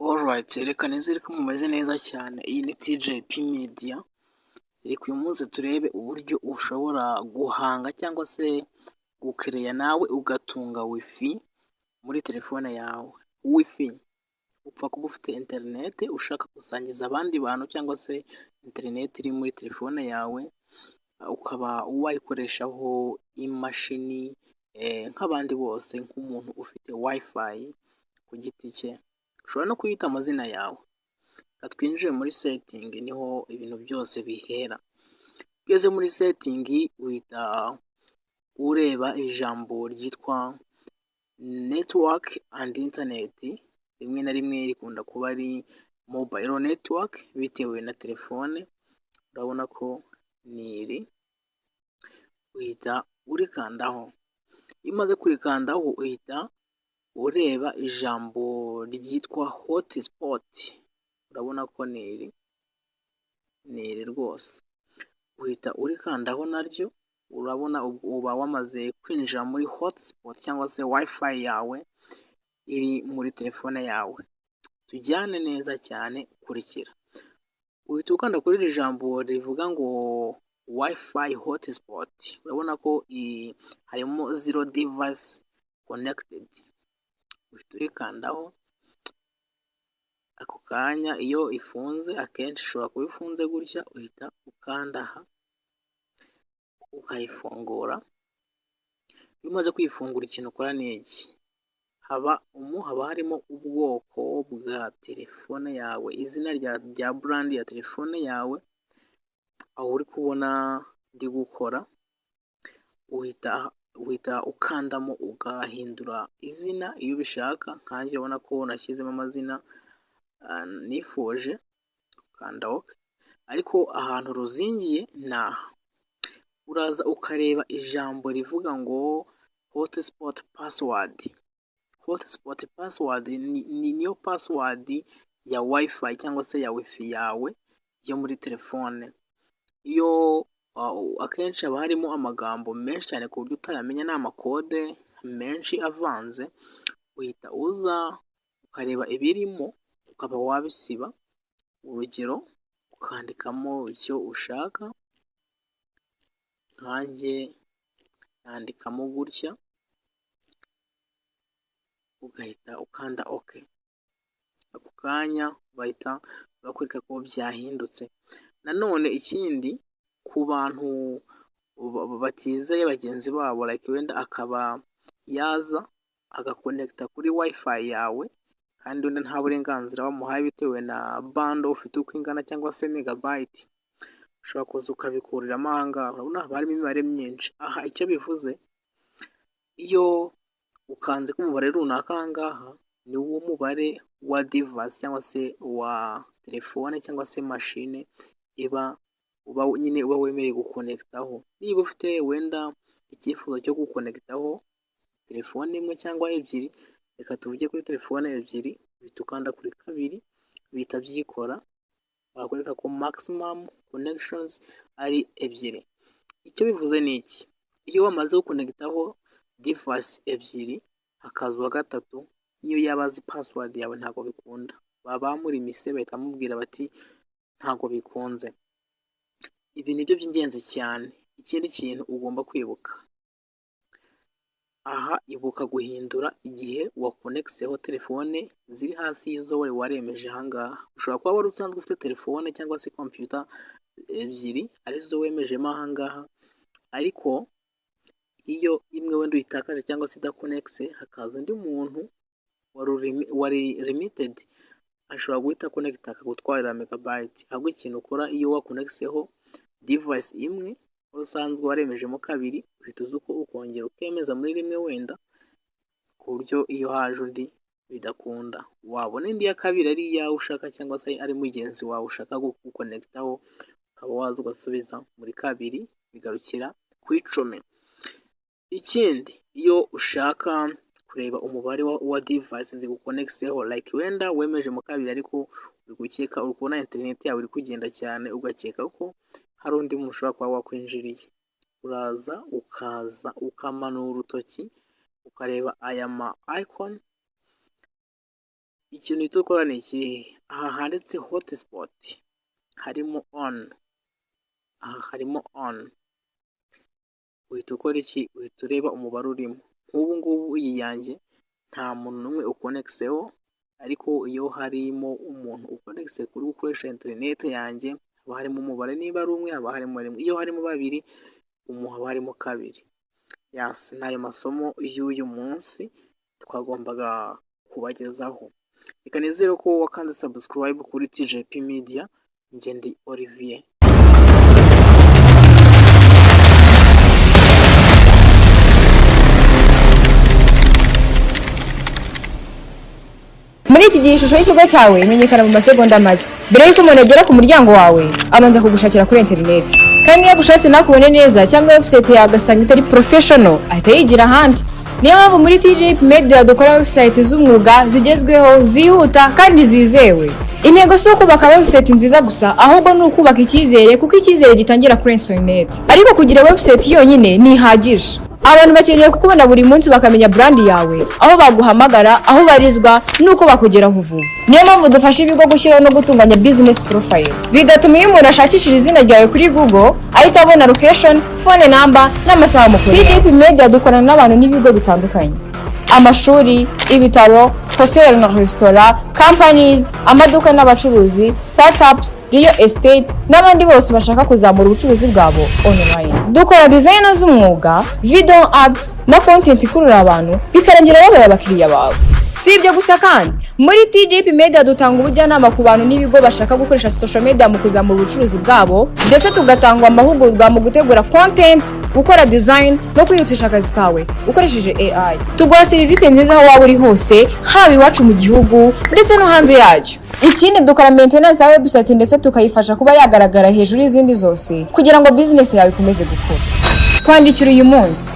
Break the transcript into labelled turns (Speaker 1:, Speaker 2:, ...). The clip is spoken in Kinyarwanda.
Speaker 1: Alright, reka nizere ko mumeze neza cyane. Iyi ni TJP Media. Reka uyu munsi turebe uburyo ushobora guhanga cyangwa se gukereya nawe ugatunga WiFi muri telefone yawe. WiFi upfa kuba ufite interineti ushaka gusangiza abandi bantu, cyangwa se interineti iri muri telefone yawe ukaba wayikoreshaho imashini nk'abandi bose, nk'umuntu ufite WiFi ku giti cye. Ushobora no kuyita amazina yawe. Reka twinjire muri setting, niho ibintu byose bihera. Iyo ugeze muri setting, uhita ureba ijambo ryitwa network and internet. Rimwe na rimwe rikunda kuba ari mobile network bitewe na telefone. Urabona ko ni iri, uhita urikandaho. Iyo umaze kurikandaho, uhita ureba ijambo ryitwa hotspot. Urabona ko ni iri, ni iri rwose. Uhita urikandaho naryo. Urabona uba wamaze kwinjira muri hotspot cyangwa se WiFi yawe iri muri telefone yawe. Tujyane neza cyane, kurikira. Uhita ukanda kuri iri jambo rivuga ngo WiFi hotspot. Urabona ko harimo zero device connected. Uhita urikandaho ako kanya. Iyo ifunze, akenshi ishobora kuba ifunze gutya, uhita ukanda aha ukayifungura. Iyo umaze kuyifungura, ikintu ukora ni iki? Haba harimo ubwoko bwa telefone yawe, izina rya brand ya telefone yawe. Aho uri kubona ndi gukora, uhita ukandamo ugahindura izina iyo ubishaka. Nkanjye urabona ko nashyizemo amazina nifuje, ukanda OK. Ariko ahantu ruzingiye ni aha: uraza ukareba ijambo rivuga ngo hotspot password. Hotspot password ni niyo password ya WiFi cyangwa se ya WiFi yawe yo muri telefone. Iyo akenshi haba harimo amagambo menshi cyane ku buryo utayamenya, ni amakode menshi avanze. Uhita uza ukareba ibirimo ukaba wabisiba. Urugero, ukandikamo icyo ushaka, nkanjye nandikamo gutya, ugahita ukanda OK. Ako kanya bahita bakwereka ko byahindutse. Nanone ikindi, ku bantu batizeye bagenzi babo, like wenda akaba yaza agakonekita kuri WiFi yawe kandi wenda nta burenganzira bamuhaye bitewe na bundle ufite uko ingana cyangwa se megabyte, ushobora kuza ukabikuriramo aha ngaha. Urabona haba harimo imibare myinshi aha. Icyo bivuze, iyo ukanze k'umubare runaka aha ngaha, ni wo mubare wa device cyangwa se wa telefone cyangwa se mashine iba uba nyine uba wemerewe gukonekitaho. Niba ufite wenda icyifuzo cyo gukonekitaho telefone imwe cyangwa ebyiri, reka tuvuge kuri telefone ebyiri, uhita ukanda kuri 2, bihita byikora, bakwereka ko maximum connections ari ebyiri. Icyo bivuze ni iki? Iyo wamaze gukonekitaho device ebyiri, hakaza uwa gatatu, niyo yaba azi password yawe ntabwo bikunda. Baba bamurimise, bahita bamubwira bati ntabwo bikunze. Ibi nibyo by'ingenzi cyane. Ikindi kintu ugomba kwibuka aha, ibuka guhindura igihe wakonekiseho telefone ziri hasi y'izo wari waremeje aha ngaha. Ushobora kuba wari usanzwe ufite telefone cyangwa se computer ebyiri arizo wemejemo aha ngaha, ariko iyo imwe wenda uyitakaje cyangwa se idakonekise, hakaza undi muntu wari limited, ashobora guhita akonekita akagutwarira megabyte. Ahubwo ikintu ukora, iyo wakonekiseho device imwe wari usanzwe waremejemo kabiri, uhita uza ukongera ukemeza muri rimwe wenda, ku buryo iyo haje undi bidakunda. Wabona indi ya kabiri ari iyawe ushaka cyangwa se ari mugenzi wawe ushaka gukonekitaho, ukaba waza ugasubiza muri kabiri, bigarukira ku 10. Ikindi, iyo ushaka kureba umubare wa device zigukonekiseho, like wenda wemeje mu kabiri ariko uri gukeka, uri kubona interineti yawe iri kugenda cyane, ugakeka ko hari undi muntu ushobora kuba wakwinjiriye, uraza ukaza ukamanura urutoki ukareba aya ma icon. Ikintu uhita ukora ni ikihe? Aha handitse hotspot harimo on, aha harimo on, uhita ukora iki? Uhita ureba umubare urimo. Nk'ubu ngubu iyi yanjye nta muntu n'umwe ukonekiseho, ariko iyo harimo umuntu ukonegise uri gukoresha interineti yanjye, haba harimo umubare, niba ari umwe haba harimo rimwe, iyo harimo babiri haba harimo kabiri. Yes, ni ayo masomo y'uyu munsi twagombaga kubagezaho. Reka nizere ko wakanze subscribe kuri TJP Media. Njye ndi Olivier.
Speaker 2: Muri iki gihe ishusho y'ikigo cyawe imenyekana mu masegonda make. Mbere y'uko umuntu agera ku muryango wawe, abanza kugushakira kuri interineti, kandi iyo agushatse ntakubone neza cyangwa website yawe agasanga itari professional, ahita yigira ahandi. Niyo mpamvu muri TJP Media dukora website z'umwuga, zigezweho, zihuta kandi zizewe. Intego si ukubaka website nziza gusa, ahubwo ni ukubaka icyizere, kuko icyizere gitangira kuri interineti. Ariko kugira website yonyine ntihagije. Abantu bakeneye kukubona buri munsi, bakamenya brand yawe, aho baguhamagara, aho ubarizwa n'uko bakugeraho vuba. Niyo mpamvu dufasha ibigo gushyiraho no gutunganya business profile, bigatuma iyo umuntu ashakishije izina ryawe kuri Google ahita abona location, phone number n'amasaha mukorera. TJP Media dukorana n'abantu n'ibigo bitandukanye: amashuri, ibitaro, hoteli na resitora, companies, amaduka n'abacuruzi, startups, real estate n'abandi bose bashaka kuzamura ubucuruzi bwabo online. Dukora design z'umwuga, video ads na content ikurura abantu, bikarangira babaye abakiriya bawe. Si ibyo gusa kandi, muri TJP Media dutanga ubujyanama ku bantu n'ibigo bashaka gukoresha social media mu kuzamura ubucuruzi bwabo, ndetse tugatanga amahugurwa mu gutegura content, gukora design no kwihutisha akazi kawe ukoresheje AI. Tuguha serivisi nziza aho waba uri hose, haba iwacu mu gihugu ndetse no hanze yacyo. Ikindi, dukora maintenance ya website, ndetse tukayifasha kuba yagaragara hejuru y'izindi zose kugira ngo business yawe ikomeze gukura. Twandikira uyu munsi.